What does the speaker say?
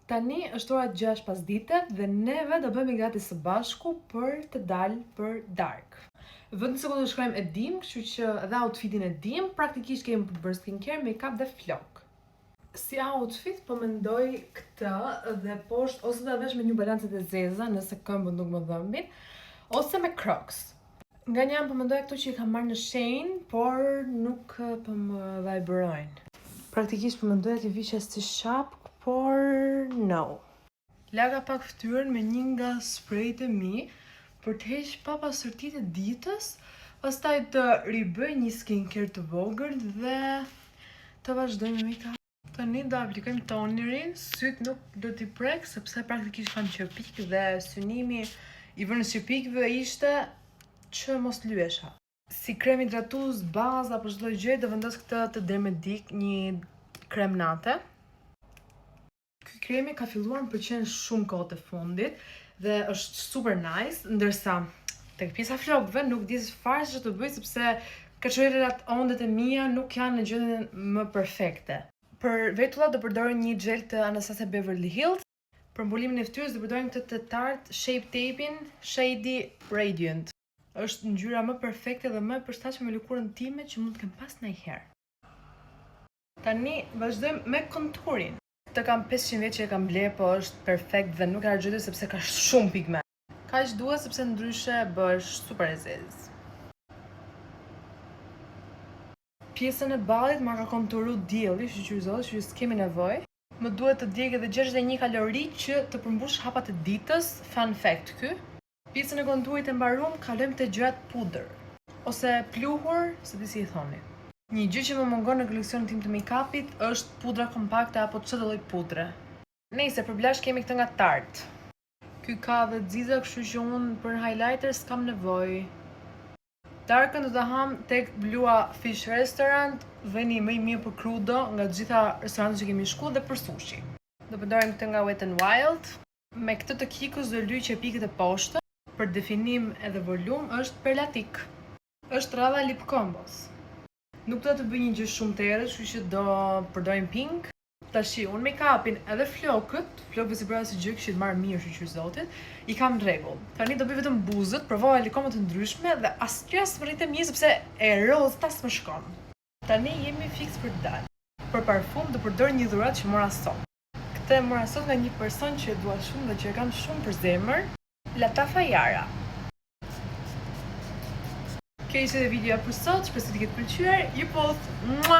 Tani është ora 6 pasdite dhe neve do bëhemi gati së bashku për të dalë për darkë. Vendin se ku do shkojmë e dim, kështu që edhe outfitin e dim, praktikisht kemi për të bërë skincare, make-up dhe flok. Si outfit po mendoj këtë dhe poshtë ose do vesh me New Balance e zeza nëse këmbët nuk më dhëmbin, ose me Crocs. Nga një anë po mendoj këto që i kam marrë në Shein, por nuk po më vibërojnë. Praktikisht po mendoj t'i vishja si shapk, por no. Laga pak fytyrën me një nga sprayt e mi për të heq papastërtitë e ditës, pastaj të ribëj një skincare të vogël dhe të vazhdoj me make-up. Tani do aplikojmë tonerin, syt nuk do t'i prek sepse praktikisht kam qerpik dhe synimi i vënës qerpikëve ishte që mos lyesha. Si krem hidratues, bazë apo çdo gjë do vendos këtë të Dermedic, një krem nate. Ky kremi ka filluar më pëlqen shumë kohët e fundit dhe është super nice, ndërsa tek pjesa flokëve nuk di fare se ç'të bëj sepse kaçurrelat ondet e mia nuk janë në gjendjen më perfekte. Për vetullat do përdorim një gel të Anastasia Beverly Hills. Për mbulimin e fytyrës do përdorim këtë të Tarte Shape Tape-in Shady Radiant. Është ngjyra më perfekte dhe më e përshtatshme me lëkurën time që mund të kem pas ndonjëherë. Tani vazhdojmë me konturin. Këtë kam 500 vjet që e kam bler, po është perfekt dhe nuk e harxhoj sepse ka shumë pigment. Kaq duhet sepse ndryshe bëhesh super e zezë. Pjesën e ballit ma ka konturu dielli, shyqyr Zotit, që s'kemi nevojë. Më duhet të djeg edhe 61 kalori që të përmbush hapat e ditës, fun fact ky. Pjesën e konturit e mbarum, kalojmë te gjërat pudër ose pluhur, se di si i thoni. Një gjë që më mungon në koleksionin tim të make-upit është pudra kompakte apo çdo lloj pudre. Nëse për blush kemi këtë nga Tarte. Ky ka dhe xixa, kështu që unë për highlighter s'kam nevojë. Darkën do të ham tek Blua Fish Restaurant, veni më i mirë për crudo nga të gjitha restorantet që kemi shku dhe për sushi. Do përdorim këtë nga Wet n Wild. Me këtë të Kikos do lyj qerpikët e poshtë. Për definim edhe volum është perlatik. Është radha lip combos. Nuk do të bëj një gjë shumë të errët, kështu që do përdorim pink. Tashi, unë make-upin edhe flokët, flokëve si bëra si gjë kështu të marrë mirë shyqyr Zotit, i kam në rregull. Tani do bëj vetëm buzët, provova lip combo të ndryshme dhe asnjë s'më rritë mirë sepse e rozta s'më shkon. Tani jemi fiks për të dalë. Për parfum do përdor një dhuratë që mora sot. Këtë e mora sot nga një person që e dua shumë dhe që e kam shumë për zemër, Lattafa Yara. Kjo ishte edhe videoja për sot, shpresoj të ketë pëlqyer. Ju puth. Mua!